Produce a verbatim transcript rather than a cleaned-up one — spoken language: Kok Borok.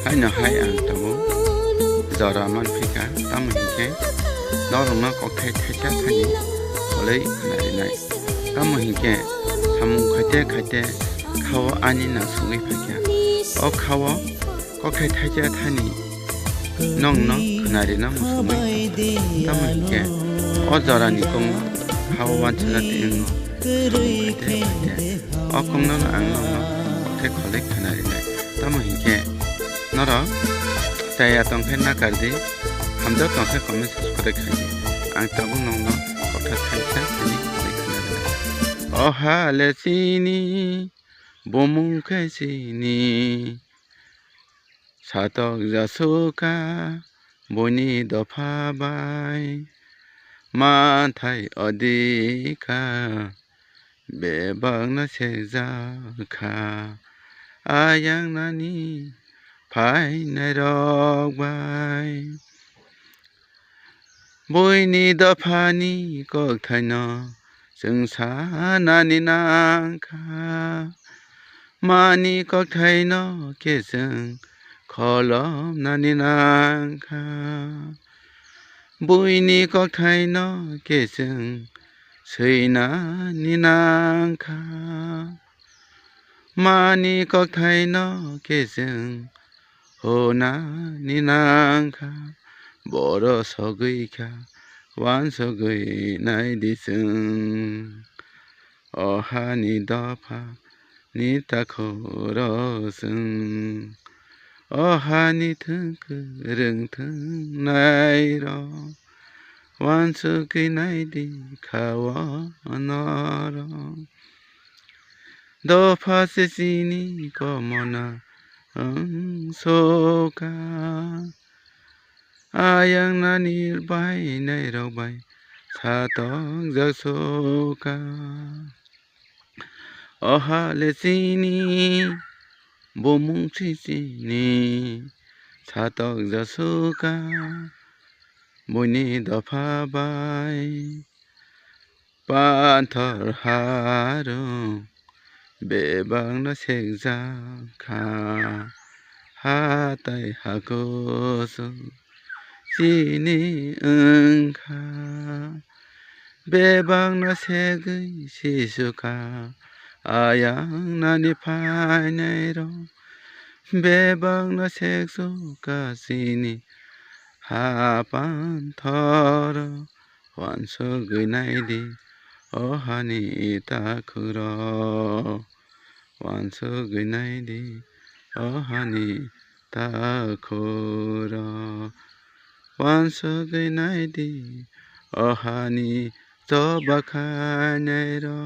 Haino hai ang tabuk jora manphaikha, tamo hinkhe norokno kokthai thaisa thani kolwi khwnarinai. Tamo hinkhe samung khaite khaite khao ani nangsugwi phaikha. O khao kokthai thaisa thani nokno khwnarina muchungwi thangkha. Tamo hinkhe o jorani kokno khao uansukjak twi wngno samung khaite khaite o kokno ang nokno kokthai kholwi khwnarinai. Tamo hinkhe norok chaya tongkhe nakardi, hamjak tongkhe comment subscribe khaidi. Ang tabuk nokno kokthai thaisa thani kholwi khwnarinai. O ha le chini, bumung khe chini. Satok jasukha buini dopha bai, manthai odikha bebakno sekjakha, ayang nani phainairok bai. Buini dophani kokthaino chwng sanani nangkha, mani kokthaino khe chwng kholopnani nangkha. Buini kokthaino khe chwng swinani nangkha, mani kokthaino khe chwng hunani nangkha. Boro sogwi kha, uansugwi naidi chwng. O hani dophani takhukro chwng, o hani thwngkwrwng thwngnairok, uansugwi naidi kha o norok. Dopha se chini komona wng sukha, ayang nani phainairok bai satokjak sukha. O ha le chini, bumung se chini, satokjak sukha buini dopha bai. Panthor harung bebakno sekjakha, hatai hakusu chini wngkha. Bebakno segwi sisukha, ayang nani phainairok. Bebakno seksukha chini ha panthoro. Uansugwi naidi, o hani takhukro. Uansugwi naidi, o hani takhukro. Uansugwi naidi, o hani choba khainairok.